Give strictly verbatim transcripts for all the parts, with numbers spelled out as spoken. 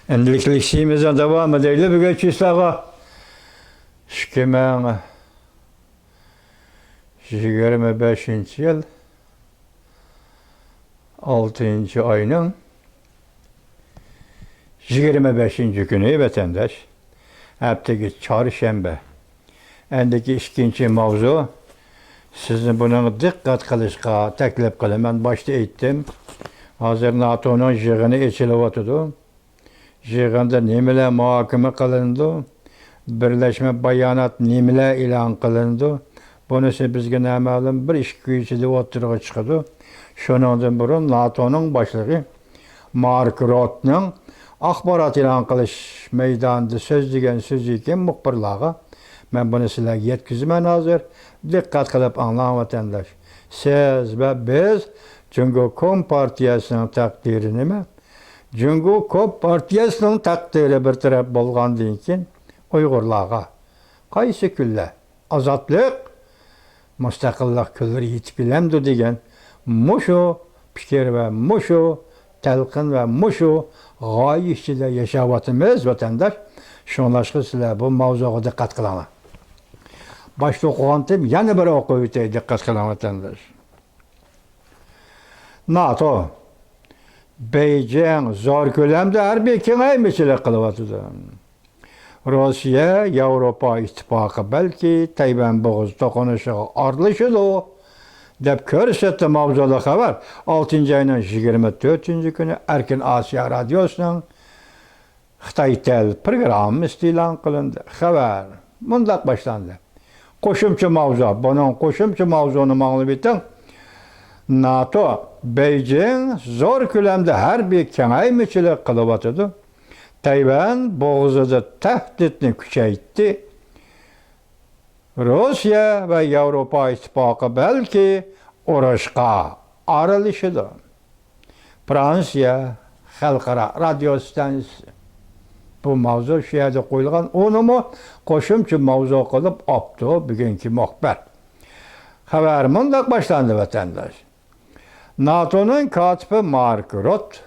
ئەمدىلىك لېكسىيىمىزنىڭ داۋامى دەيلى بۈگۈن چىسلاغا ئىككى مىڭ يىگىرمە بەشىنچى يىل ئالتىنچى ئاينىڭ يىگىرمە بەشىنچى كۈنى ۋەتەنداش، ھەپتىگە چارشەنبە. ئەندىكى ئىككىنچى ماۋزۇ، سىزنى بۇنىڭغا دىققەت قىلىشقا تەكلىپ قىلىمەن. باشتا ئېيتتىم، ھازىر ناتونىڭ يىغىنى ئېچىلىۋاتىدۇ. يىغىندا نېمىلەر مۇھاكىمە قىلىنىدۇ؟ بىرلەشمە بايانات نېمىلەر ئېلان قىلىنىدۇ؟ بۇنىسى بىزگە نامەلۇم بىر ئىككى كۈن ئىچىدە ئوتتۇرىغا چىقىدۇ. شۇنىڭدىن بۇرۇن ناتونىڭ باشلىقى مارك روتنىڭ ئاخبارات ئېلان قىلىش مەيدانىدا سۆزلىگەن سۆزىكەن مۇخبىرلارغا، مەن بۇنى سىلەرگە يەتكۈزىمەن ھازىر. دىققەت قىلىپ ئاڭلاڭ، ۋەتەنداش. سىز ۋە بىز جۇڭگو كومپارتىيەسىنىڭ تەقدىرى نېمە؟ جۇڭگو كومپارتىيەسىنىڭ تەقدىرى بىر تەرەپ بولغاندىن كېيىن، ئۇيغۇرلارغا قايسى كۈنلەر ئازادلىق، مۇستەقىللىق كۈنلىرى يېتىپ كېلەمدۇ دېگەن مۇشۇ پىكىر ۋە مۇشۇ تەلقىن ۋە مۇشۇ غايە ئىچىدە ياشاۋاتىمىز، ۋەتەنداش. شۇڭلاشقا سىلەر بۇ ماۋزۇغا دىققەت قىلىڭلار. باشتا ئوقۇغانتىم، يەنە بىر ئوقۇۋېتەي، دىققەت قىلىڭ، ۋەتەنداش. ناتو، بېيجىڭ زور كۆلەمدە ھەربىي كېڭەيمىچىلىك قىلىۋاتىدۇ. روسىيە، ياۋروپا ئىتتىپاقى بەلكى تەيۋەن بوغۇزى توقۇنۇشىغا ئارىلىشىدۇ، دەپ كۆرسەتتى ماۋزۇلۇق خەۋەر. ئالتىنچى ئاينىڭ يىگىرمە تۆتىنچى كۈنى ئەركىن ئاسىيا رادىيوسىنىڭ خىتاي تەل پروگراممىسىدا ئېلان قىلىندى. خەۋەر مۇنداق باشلاندى. قوشۇمچە ماۋزۇ، بۇنىڭ قوشۇمچە ماۋزۇنى ئاڭلىۋېتىڭ. ناتو، بېيجىڭ زور كۆلەمدە ھەربىي كېڭەيمىچىلىك قىلىۋاتىدۇ. تەيۋەن بوغۇزىدا تەھدىتنى كۈچەيتتى. روسىيە ۋە ياۋروپا ئىتتىپاقى بەلكى ئۇرۇشقا ئارىلىشىدۇ. فرانسىيە خەلقئارا رادىيو ئىستانسىسى. بۇ ماۋزۇ شۇ يەردە قويۇلغان، ئۇنىمۇ قوشۇمچە ماۋزۇ قىلىپ ئاپتۇ بۈگۈنكى مۇخبىر. خەۋەر مۇنداق باشلاندى، ۋەتەنداش. ناتونىڭ كاتىپى مارك روت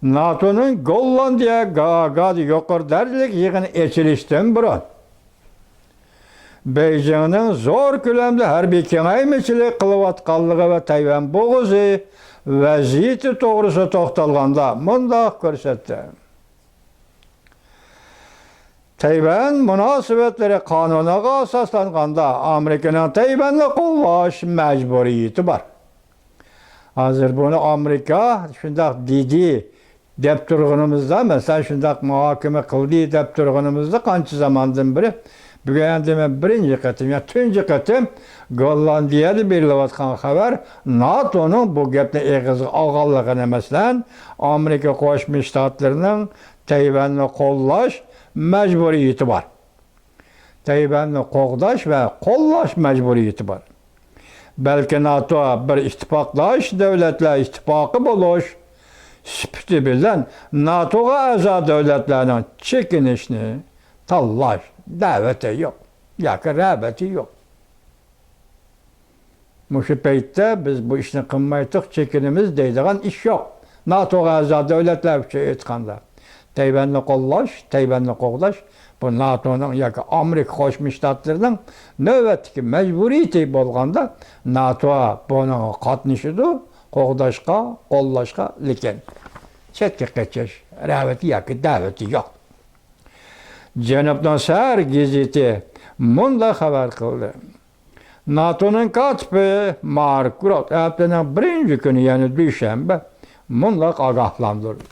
ناتونىڭ گوللاندىيە گاگادا يۇقىرى دەرىجىلىك يىغىنى ئېچىلىشتىن بۇرۇن، بېيجىڭنىڭ زور كۆلەمدە ھەربىي كېڭەيمىچىلىك قىلىۋاتقانلىقى ۋە تەيۋەن بوغۇزى ۋەزىيىتى توغرىسىدا توختالغاندا مۇنداق كۆرسەتتى. تەيۋەن مۇناسىۋەتلىرى قانۇنىغا ئاساسلانغاندا، ئامېرىكىنىڭ تەيۋەننى قوللاش مەجبۇرىيىتى بار. ھازىر بۇنى ئامېرىكا شۇنداق دېدى دەپ تۇرغىنىمىزدا، مەسىلەن، شۇنداق مۇھاكىمە قىلدى دەپ تۇرغىنىمىزدا قانچە زاماندىن بېرى، بۈگۈن ئەمدى مەن بىرىنچى قېتىم، يا تۇنجى قېتىم گوللاندىيەدە بېرىلىۋاتقان خەۋەر ناتونىڭ بۇ گەپنى ئېغىزغا ئالغانلىقىنى، مەسىلەن، ئامېرىكا قوشما شتاتلىرىنىڭ تەيۋەننى قوللاش مەجبۇرىيىتى بار. تەيۋەننى قوغداش ۋە قوللاش مەجبۇرىيىتى بار. بەلكى ناتو بىر ئىتتىپاقداش دۆلەتلەر ئىتتىپاقى بولۇش سۈپىتى بىلەن ناتوغا ئەزا دۆلەتلەرنىڭ چېكىنىشنى تاللاش دەۋىتى يوق ياكى رەغبىتى يوق. مۇشۇ پەيتتە بىز بۇ ئىشنى قىلمايتتۇق، چېكىنىمىز دەيدىغان ئىش يوق. ناتوغا ئەزا دۆلەتلەر ئۈچۈن ئېيتقاندا، تەيۋەننى قوللاش، تەيۋەننى قوغداش، بۇ ناتونىڭ ياكى ئامېرىكا قوشما شتاتلىرىنىڭ نۆۋەتتىكى مەجبۇرىيىتى بولغاندا، ناتو بۇنىڭغا قاتنىشىدۇ، قوغداشقا، قوللاشقا، لېكىن چەتكە قېچىش رەغبىتى ياكى دەۋىتى يوق. جەنۇبنىڭ سەھەر گېزىتى مۇنداق خەۋەر قىلدى. ناتونىڭ كاتىپى مارك روت ھەپتىنىڭ بىرىنچى كۈنى، يەنى دۈشەنبە، مۇنداق ئاگاھلاندۇردى.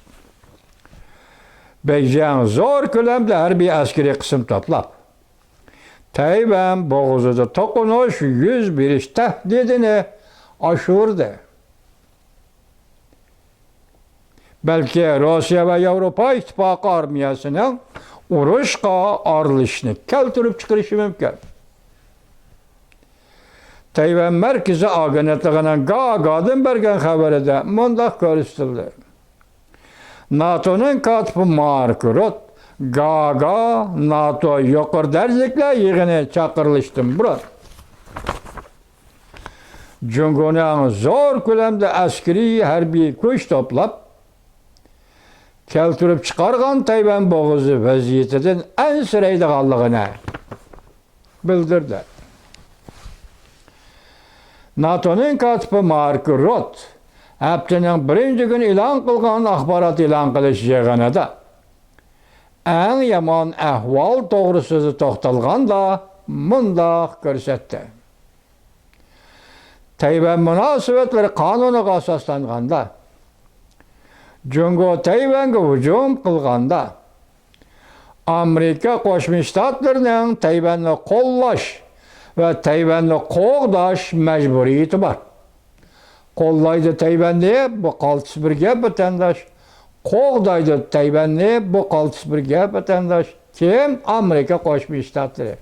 بېيجىڭ زور كۆلەمدە ھەربىي ئەسكىرىي قىسىم توپلاپ، تەيۋەن بوغۇزىدا توقۇنۇش يۈز بېرىش تەھدىتىنى ئاشۇردى. بەلكى روسىيە ۋە ياۋروپا ئىتتىپاقى ئارمىيەسىنىڭ ئۇرۇشقا ئارىلىشىشىنى كەلتۈرۈپ چىقىرىشى مۇمكىن. تەيۋەن مەركىزىي ئاگېنتلىقىنىڭ گاگادىن بەرگەن خەۋىرىدە مۇنداق كۆرسىتىلدى. ناتونىڭ كاتىپى مارك روت گاگا ناتو يۇقىرى دەرىجىلىكلەر يىغىنى چاقىرىلىشتىن بۇرۇن، جۇڭگونىڭ زور كۆلەمدە ئەسكىرىي ھەربىي كۈچ توپلاپ، كەلتۈرۈپ چىقارغان تەيۋەن بوغۇزى ۋەزىيىتىدىن ئەنسىرەيدىغانلىقىنى بىلدۈردى. ناتونىڭ كاتىپى مارك روت ھەپتىنىڭ بىرىنچى كۈنى ئېلان قىلغان ئاخبارات ئېلان قىلىش يىغىنىدا ئەڭ يامان ئەھۋال توغرىسىدا توختالغاندا مۇنداق كۆرسەتتى: تەيۋەن مۇناسىۋەتلىرى قانۇنىغا ئاساسلانغاندا، جۇڭگو تەيۋەنگە ھۇجۇم قىلغاندا، ئامېرىكا قوشما شتاتلىرىنىڭ تەيۋەننى قوللاش ۋە تەيۋەننى قوغداش مەجبۇرىيىتى بار. قوللايدۇ تەيۋەننى، بۇ قالتىس بىر گەپ، ۋەتەنداش. قوغدايدۇ تەيۋەننى، بۇ قالتىس بىر گەپ، ۋەتەنداش. كىم؟ ئامېرىكا قوشما شتاتلىرى.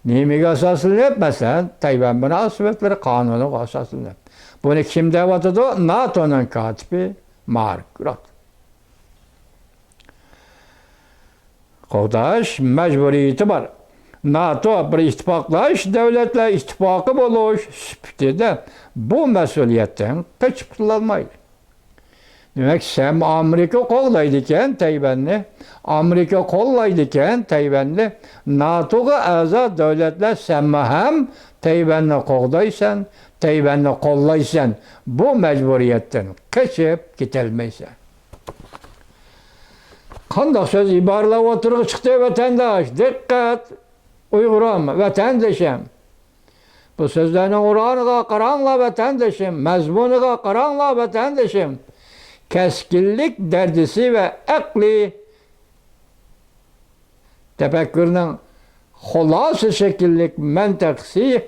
نېمىگە ئاساسلىنىپ؟ مەسىلەن، تەيۋەن مۇناسىۋەتلىرى قانۇنىغا ئاساسلىنىپ. بۇنى كىم دەۋاتىدۇ؟ ناتونىڭ كاتىپى مارك روت. قوغداش مەجبۇرىيىتى بار. ناتو بىر ئىتتىپاقداش دۆلەتلەر ئىتتىپاقى بولۇش سۈپىتىدە بۇ مەسئۇلىيەتتىن قېچىپ قۇتۇلالمايدۇ. دېمەك، سەن ئامېرىكا قوغدايدىكەن تەيۋەننى، ئامېرىكا قوللايدىكەن تەيۋەننى، ناتوغا ئەزا دۆلەتلەر سەنمۇ ھەم تەيۋەننى قوغدايسەن، تەيۋەننى قوللايسەن. بۇ مەجبۇرىيەتتىن قېچىپ كېتەلمەيسەن. قانداق سۆز ئىبارىلەر ئوتتۇرىغا چىقتى، ۋەتەنداش؟ دىققەت، ئۇيغۇرۇم، ۋەتەندىشىم. بۇ سۆزلەرنىڭ ئۇرانىغا قاراڭلار، ۋەتەندىشىم، مەزمۇنىغا قاراڭلار، ۋەتەندىشىم. كەسكىنلىك دەرىجىسى ۋە ئەقلىي تەپەككۇرنىڭ خۇلاسە شەكىللىك مەنتىقىسى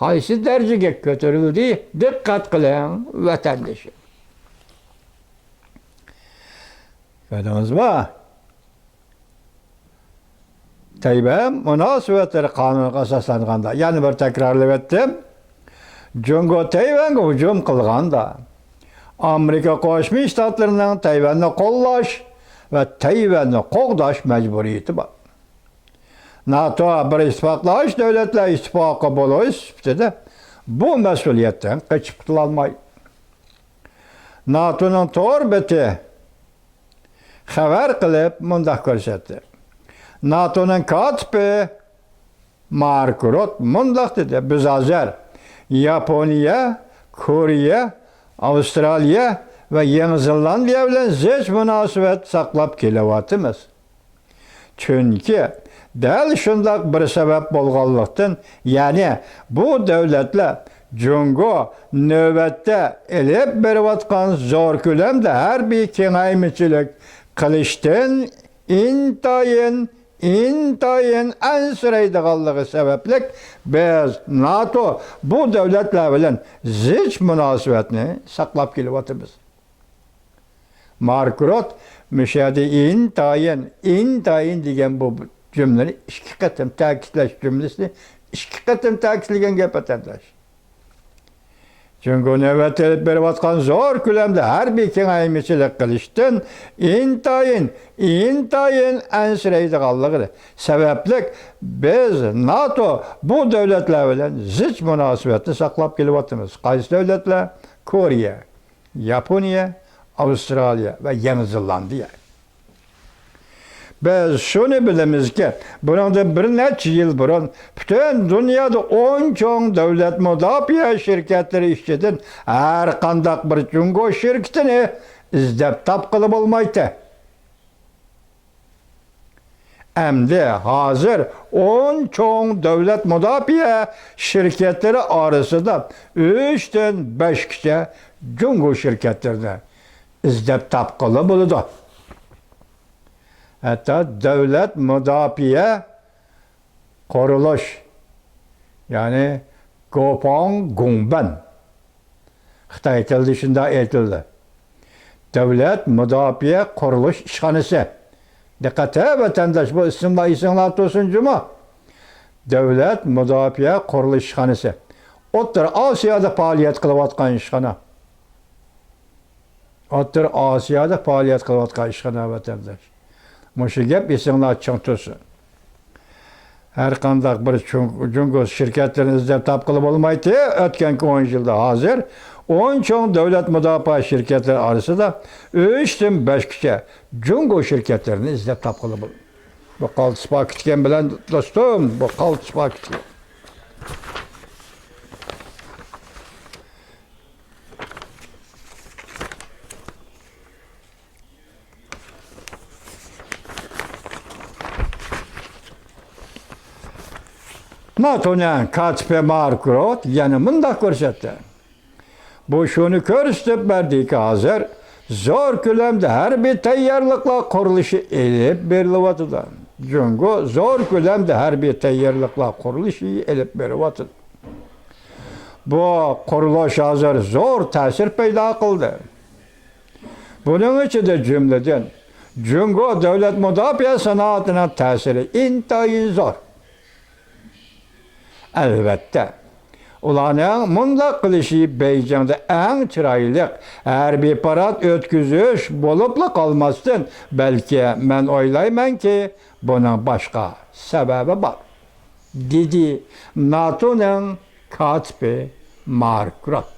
قايسى دەرىجىگە كۆتۈرۈلدى؟ دىققەت قىلىڭ، ۋەتەندىشىم. كۆردىڭىزمۇ؟ تەيۋەن مۇناسىۋەتلىرى قانۇنىغا ئاساسلانغاندا، يەنە بىر تەكرارلىۋەتتىم، جۇڭگو تەيۋەنگە ھۇجۇم قىلغاندا، ئامېرىكا قوشما شتاتلىرىنىڭ تەيۋەننى قوللاش ۋە تەيۋەننى قوغداش مەجبۇرىيىتى بار. ناتو بىر ئىتتىپاقداش دۆلەتلەر ئىتتىپاقى بولۇش سۈپىتىدە بۇ مەسئۇلىيەتتىن قېچىپ قۇتۇلالمايدۇ. ناتونىڭ تور بېتى خەۋەر قىلىپ مۇنداق كۆرسەتتى. ناتونىڭ كاتىپى مارك روت مۇنداق دېدى: «بىز ھازىر ياپونىيە، كورېيە، ئاۋسترالىيە ۋە يېڭى زېلاندىيە بىلەن زىچ مۇناسىۋەت ساقلاپ كېلىۋاتىمىز. چۈنكى دەل شۇنداق بىر سەۋەب بولغانلىقتىن، يەنى بۇ دۆلەتلەر جۇڭگو نۆۋەتتە ئېلىپ بېرىۋاتقان زور كۆلەمدە ھەربىي كېڭەيمىچىلىك قىلىشتىن ئىنتايىن، ئىنتايىن ئەنسىرەيدىغانلىقى سەۋەبلىك، بىز ناتو بۇ دۆلەتلەر بىلەن زىچ مۇناسىۋەتنى ساقلاپ كېلىۋاتىمىز.» مارك روت مۇشۇ يەردە ئىنتايىن، ئىنتايىن دېگەن بۇ جۈملىنى ئىككى قېتىم تەكىتلەش جۈملىسىنى ئىككى قېتىم تەكىتلىگەن گەپ، ۋەتەنداش. جۇڭگو نۆۋەتتە ئېلىپ بېرىۋاتقان زور كۆلەمدە ھەربىي كېڭەيمىچىلىك قىلىشتىن ئىنتايىن، ئىنتايىن ئەنسىرەيدىغانلىقى سەۋەبلىك، بىز ناتو بۇ دۆلەتلەر بىلەن زىچ مۇناسىۋەتنى ساقلاپ كېلىۋاتىمىز. قايسى دۆلەتلەر؟ كورېيە، ياپونىيە، ئاۋسترالىيە ۋە يېڭى زېلاندىيە. بىز شۇنى بىلىمىزكى، بۇنىڭدىن بىر نەچچە يىل بۇرۇن پۈتۈن دۇنيادا ئون چوڭ دۆلەت مۇداپىئە شىركەتلىرى ئىچىدىن ھەر قانداق بىر جۇڭگو شىركىتىنى ئىزدەپ تاپقىلى بولمايتتى. ئەمدى ھازىر ئون چوڭ دۆلەت مۇداپىئە شىركەتلىرى ئارىسىدا ئۈچتىن بەشكىچە جۇڭگو شىركەتلىرىنى ئىزدەپ تاپقىلى بولىدۇ. ھەتتا دۆلەت مۇداپىئە قۇرۇلۇش، يەنى گوپاڭ گۇڭبەن، خىتاي تىلىدا شۇنداق ئېيتىلىدۇ. دۆلەت مۇداپىئە قۇرۇلۇش ئىشخانىسى. دىققەت ھە، ۋەتەنداش، بۇ ئىسىملار ئېسىڭلاردا تۇرسۇن جۇمۇ. دۆلەت مۇداپىئە قۇرۇلۇش ئىشخانىسى. ئوتتۇرا ئاسىيادا پائالىيەت قىلىۋاتقان ئىشخانا. ئوتتۇرا ئاسىيادا پائالىيەت قىلىۋاتقان ئىشخانا، ۋەتەنداش. مۇشۇ گەپ ئېسىڭلاردا چىڭ تۇرسۇن. ھەر قانداق بىر چوڭ-، جۇڭگو شىركەتلىرىنى ئىزدەپ تاپقىلى بولمايتتى. ئۆتكەنكى ئون يىلدا ھازىر ئون چوڭ دۆلەت مۇداپىئە شىركەتلىرى ئارىسىدا ئۈچتىن بەشكىچە جۇڭگو شىركەتلىرىنى ئىزدەپ تاپقىلى بولىدۇ. بۇ قالتىس پاكىتكەن بىلەن، دوستۇم، بۇ قالتىس پاكىتكەن. ناتونىڭ كاتىپى مارك روت يەنە مۇنداق كۆرسەتتى. بۇ شۇنى كۆرسىتىپ بەردىكى، ھازىر زور كۆلەمدە ھەربىي تەييارلىقلار قۇرۇلۇشى ئېلىپ بېرىلىۋاتىدۇ. جۇڭگو زور كۆلەمدە ھەربىي تەييارلىقلار قۇرۇلۇشى ئېلىپ بېرىۋاتىدۇ. بۇ قۇرۇلۇش ھازىر زور تەسىر پەيدا قىلدى. بۇنىڭ ئىچىدە، جۈملىدىن، جۇڭگو دۆلەت مۇداپىئە سانائىتىنىڭ تەسىرى ئىنتايىن زور. ئەلۋەتتە، ئۇلارنىڭ مۇنداق قىلىشى بېيجىڭدا ئەڭ چىرايلىق ھەربىي پارات ئۆتكۈزۈش بولۇپلا قالماستىن، بەلكى مەن ئويلايمەنكى، بۇنىڭ باشقا سەۋەبى بار، دېدى ناتونىڭ كاتىپى مارك روت.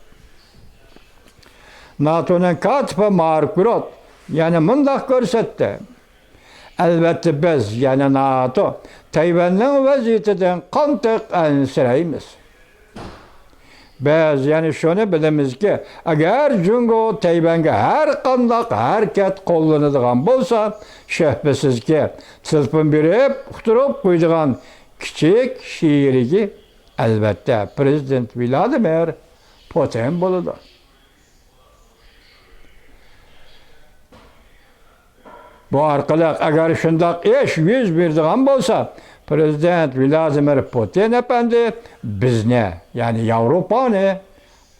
ناتونىڭ كاتىپى مارك روت يەنە مۇنداق كۆرسەتتى. ئەلۋەتتە، بىز، يەنى ناتو، تەيۋەننىڭ ۋەزىيىتىدىن قاتتىق ئەنسىرەيمىز. بىز يەنە شۇنى بىلىمىزكى، ئەگەر جۇڭگو تەيۋەنگە ھەر قانداق ھەرىكەت قوللىنىدىغان بولسا، شۈبھىسىزكى، تېلېفون بېرىپ ئۇقتۇرۇپ قويىدىغان كىچىك شېرىكى، ئەلۋەتتە، پىرېزىدېنت ۋلادىمىر پۇتىن بولىدۇ. بۇ ئارقىلىق، ئەگەر شۇنداق ئىش يۈز بېرىدىغان بولسا، پىرېزىدېنت ۋلادىمىر پۇتىن ئەپەندى بىزنى، يەنى ياۋروپانى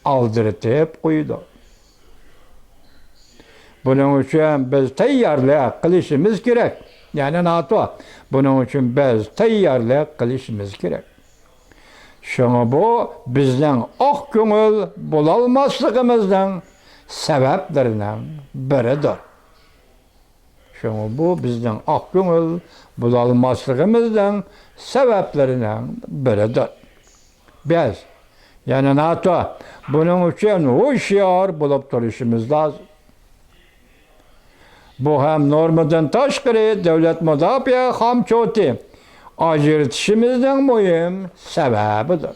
ئالدىرىتىپ قويىدۇ. بۇنىڭ ئۈچۈن بىز تەييارلىق قىلىشىمىز كېرەك. يەنى ناتو. بۇنىڭ ئۈچۈن بىز تەييارلىق قىلىشىمىز كېرەك. شۇڭا بۇ بىزنىڭ ئاق كۆڭۈل بولالماسلىقىمىزنىڭ سەۋەبلىرىنىڭ بىرىدۇر. شۇڭا بۇ بىزنىڭ ئاق كۆڭۈل بولالماسلىقىمىزنىڭ سەۋەبلىرىنىڭ بىرىدۇر. بىز، يەنى ناتو، بۇنىڭ ئۈچۈن ھوشيار بولۇپ تۇرۇشىمىز لازىم. بۇ ھەم نورمىدىن تاشقىرى دۆلەت مۇداپىئە خامچوتى ئاجرىتىشىمىزنىڭ مۇھىم سەۋەبىدۇر.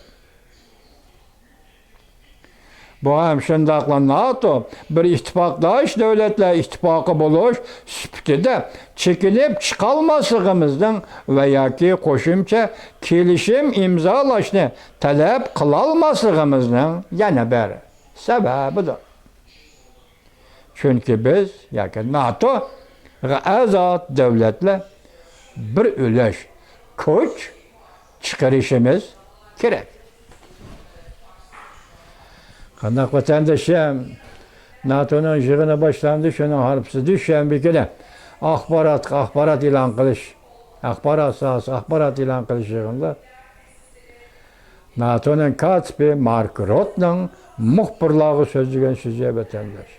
بۇ ھەم شۇنداقلا ناتو بىر ئىتتىپاقداش دۆلەتلەر ئىتتىپاقى بولۇش سۈپىتىدە چېكىنىپ چىقالماسلىقىمىزنىڭ ۋە ياكى قوشۇمچە كېلىشىم ئىمزالاشنى تەلەپ قىلالماسلىقىمىزنىڭ يەنە بىر سەۋەبىدۇر. چۈنكى بىز ياكى ناتوغا ئەزا دۆلەتلەر بىر ئۈلۈش كۈچ چىقىرىشىمىز كېرەك. قانداق ۋەتەندىشىم، ناتونىڭ يىغىنى باشلاندى، شۇنىڭ ھارپىسى دۈشەنبە كۈنى ئاخباراتقا ئاخبارات ئېلان قىلىش، ئاخبارات ساھەسى ئاخبارات ئېلان قىلىش يىغىنىدا ناتونىڭ كاتىپى مارك روتنىڭ مۇخبىرلارغا سۆزلىگەن سۆزى، ۋەتەنداش.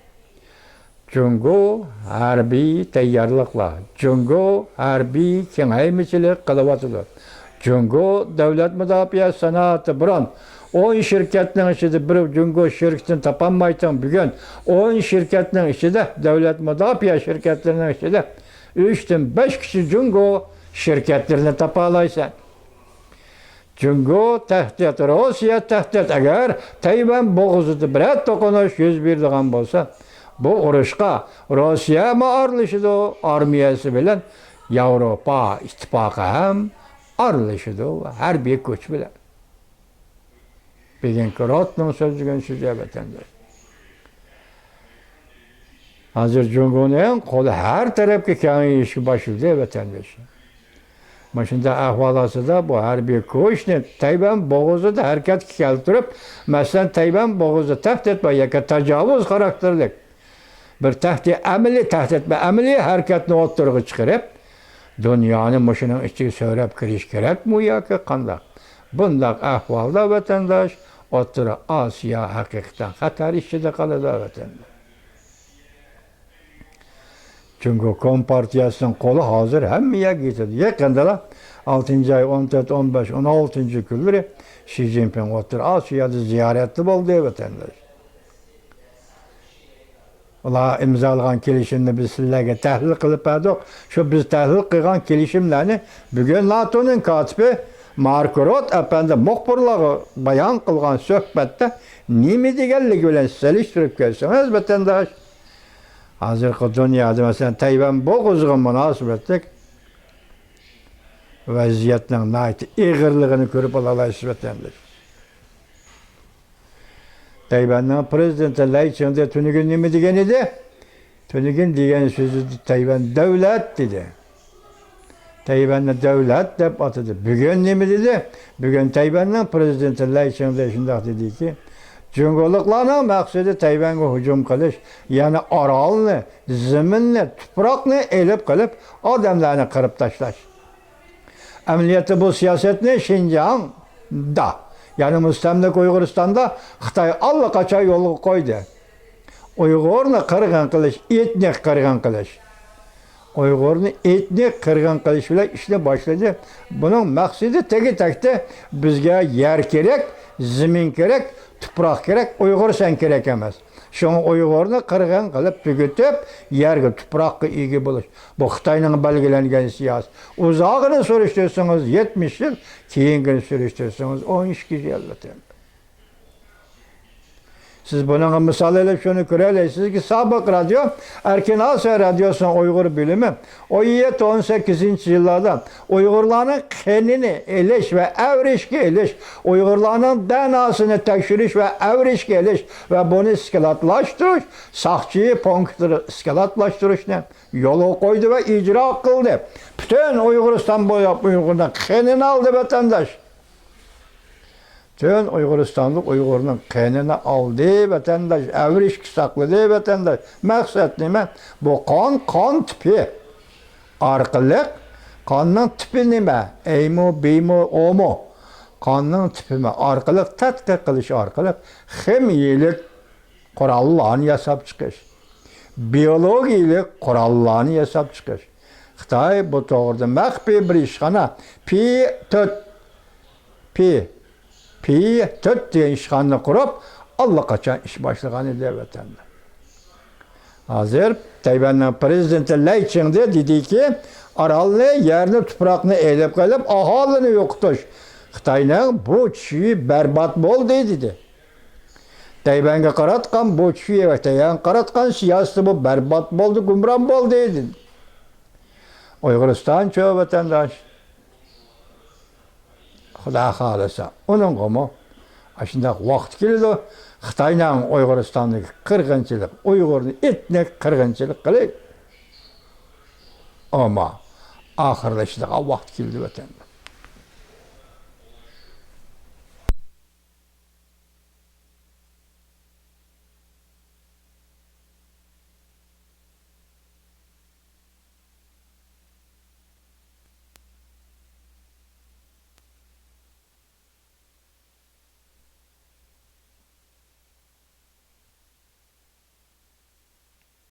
جۇڭگو ھەربىي تەييارلىقلار، جۇڭگو ھەربىي كېڭەيمىچىلىك قىلىۋاتىدۇ. جۇڭگو دۆلەت مۇداپىئە سانائىتى بۇرۇن ئون شىركەتنىڭ ئىچىدە بىر جۇڭگو شىركىتىنى تاپالمايتتىڭ، بۈگۈن ئون شىركەتنىڭ ئىچىدە، دۆلەت مۇداپىئە شىركەتلىرىنىڭ ئىچىدە ئۈچتىن بەشكىچە جۇڭگو شىركەتلىرىنى تاپالايسەن. جۇڭگو تەھدىت، روسىيە تەھدىت. ئەگەر تەيۋەن بوغۇزىدا بىرەر توقۇنۇش يۈز بېرىدىغان بولسا، بۇ ئۇرۇشقا روسىيەمۇ ئارىلىشىدۇ ئارمىيەسى بىلەن، ياۋروپا ئىتتىپاقى ھەم ئارىلىشىدۇ ھەربىي كۈچ بىلەن. بۈگۈنكى روتنىڭ سۆزلىگەن سۆزى، ۋەتەنداش. ھازىر جۇڭگونىڭ قولى ھەر تەرەپكە كېڭىيىشكە باشلىدى، ۋەتەنداش. مۇشۇنداق ئەھۋال ئاستىدا بۇ ھەربىي كۈچنى تەيۋەن بوغۇزىدا ھەرىكەتكە كەلتۈرۈپ، مەسىلەن، تەيۋەن بوغۇزىدا تەھدىت بار ياكى تاجاۋۇز خاراكتېرلىك بىر تەھدىت، ئەمەلىي تەھدىت، بىر ئەمەلىي ھەرىكەتنى ئوتتۇرىغا چىقىرىپ، دۇنيانى مۇشۇنىڭ ئىچىگە سۆرەپ كىرىش كېرەكمۇ ياكى قانداق؟ بۇنداق ئەھۋالدا، ۋەتەنداش، ئوتتۇرا ئاسىيا ھەقىقەتەن خەتەر ئىچىدە قالىدۇ، ۋەتەنداش. جۇڭگو كومپارتىيەسىنىڭ قولى ھازىر ھەممە يەرگە يېتىدۇ. يېقىندىلا، ئالتىنچى ئاي ئون تۆت، ئون بەش، ئون ئالتىنچى كۈنلىرى شى جىنپىڭ ئوتتۇرا ئاسىيادا زىيارەتتە بولدى، ۋەتەنداش. ئۇلار ئىمزالىغان كېلىشىمنى بىز سىلەرگە تەھلىل قىلىپ بەردۇق. شۇ بىز تەھلىل قىلغان كېلىشىملەرنى بۈگۈن ناتونىڭ كاتىپى مارك روت ئەپەندى مۇخبىرلارغا بايان قىلغان سۆھبەتتە نېمە دېگەنلىكى بىلەن سېلىشتۇرۇپ كۆرسىڭىز، ۋەتەنداش، ھازىرقى دۇنيادا، مەسىلەن، تەيۋەن بوغۇزىغا مۇناسىۋەتلىك ۋەزىيەتنىڭ ناھايىتى ئېغىرلىقىنى كۆرۈپ ئالالايسىز، ۋەتەنداش. تەيۋەننىڭ پىرېزىدېنتى لەي چىڭدې تۈنۈگۈن نېمە دېگەن ئىدى؟ تۈنۈگۈن دېگەن سۆزى تەيۋەن دۆلەت دېدى. تەيۋەننى دۆلەت دەپ ئاتىدى. بۈگۈن نېمە دېدى؟ بۈگۈن تەيۋەننىڭ پىرېزىدېنتى لەي چىڭدې شۇنداق دېدىكى، جۇڭگولۇقلارنىڭ مەقسىتى تەيۋەنگە ھۇجۇم قىلىش، يەنى ئارالنى، زېمىننى، تۇپراقنى ئېلىپ قېلىپ، ئادەملەرنى قىرىپ تاشلاش. ئەمەلىيەتتە بۇ سىياسەتنى شىنجاڭدا، يەنى مۇستەملىكە ئۇيغۇرىستاندا خىتاي ئاللىقاچان يولغا قويدى. ئۇيغۇرنى قىرغىن قىلىش، ئېتنىك قىرغىن قىلىش. ئۇيغۇرنى ئېتنىك قىرغىن قىلىش بىلەن ئىشنى باشلىدى. بۇنىڭ مەقسىتى تېگى-تەكتى بىزگە يەر كېرەك، زېمىن كېرەك، تۇپراق كېرەك، ئۇيغۇر سەن كېرەك ئەمەس. شۇڭا ئۇيغۇرنى قىرغىن قىلىپ تۈگىتىپ، يەرگە، تۇپراققا ئىگە بولۇش. بۇ خىتاينىڭ بەلگىلەنگەن سىياسىتى. ئۇزاقىنى سۈرۈشتۈرسىڭىز يەتمىش يىل، كېيىنكىنى سۈرۈشتۈرسىڭىز ئون ئىككى يىل. سىز بۇنىڭغا مىسال ئېلىپ شۇنى كۆرەلەيسىزكى، سابىق رادىيو، ئەركىن ئاسىيا رادىيوسىنىڭ ئۇيغۇر بۆلۈمى ئون يەتتە، ئون سەككىزىنچى يىللاردا ئۇيغۇرلارنىڭ قېنىنى ئېلىش ۋە ئەۋرىشكە ئېلىش، ئۇيغۇرلارنىڭ دى ئېن ئېسىنى تەكشۈرۈش ۋە ئەۋرىشكە ئېلىش ۋە بۇنى ئىسكىلاتلاشتۇرۇش، ساقچى پونكىتلىرى ئىسكىلاتلاشتۇرۇشنى يولغا قويدى ۋە ئىجرا قىلدى. پۈتۈن ئۇيغۇرىستان بويلاپ ئۇيغۇرنىڭ قېنىنى ئالدى، ۋەتەنداش. پۈتۈن ئۇيغۇرىستانلىق ئۇيغۇرنىڭ قېنىنى ئالدى، ۋەتەنداش، ئەۋرىشكە ساقلىدى، ۋەتەنداش. مەقسەت نېمە؟ بۇ قان، قان تىپى ئارقىلىق، قاننىڭ تىپى نېمە؟ ئەيمۇ، بىمۇ، ئومۇ؟ قاننىڭ تىپىمۇ ئارقىلىق، تەتقىق قىلىش ئارقىلىق خىمىيىلىك قوراللارنى ياساپ چىقىش، بىيولوگىيىلىك قوراللارنى ياساپ چىقىش. خىتاي بۇ توغرىدا مەخپىي بىر ئىشخانا، پى تۆت، پى، پى تۆت دېگەن ئىشخانىنى قۇرۇپ، ئاللىقاچان ئىش باشلىغان ئىدى، ۋەتەندە. ھازىر تەيۋەننىڭ پىرېزىدېنتى لەي چىڭدې دېدىكى، ئارالنى، يەرنى، تۇپراقنى ئېلىپ قېلىپ، ئاھالىنى يوقىتىش خىتاينىڭ بۇ چۈشى بەربات بولدى، دېدى. تەيۋەنگە قاراتقان بۇ چۈشى ۋە تەيۋەنگە قاراتقان سىياسىتى بۇ بەربات بولدى، گۇمران بولدى، دېدى. ئۇيغۇرىستانچۇ، ۋەتەنداش؟ خۇدا خالىسا، ئۇنىڭغىمۇ ئاشۇنداق ۋاقىت كېلىدۇ. خىتاينىڭ ئۇيغۇرىستاندىكى قىرغىنچىلىق، ئۇيغۇرنى ئېتنىك قىرغىنچىلىق قىلىپ، ئەمما ئاخىرلىشىدىغان ۋاقىت كېلىدۇ، ۋەتەندە.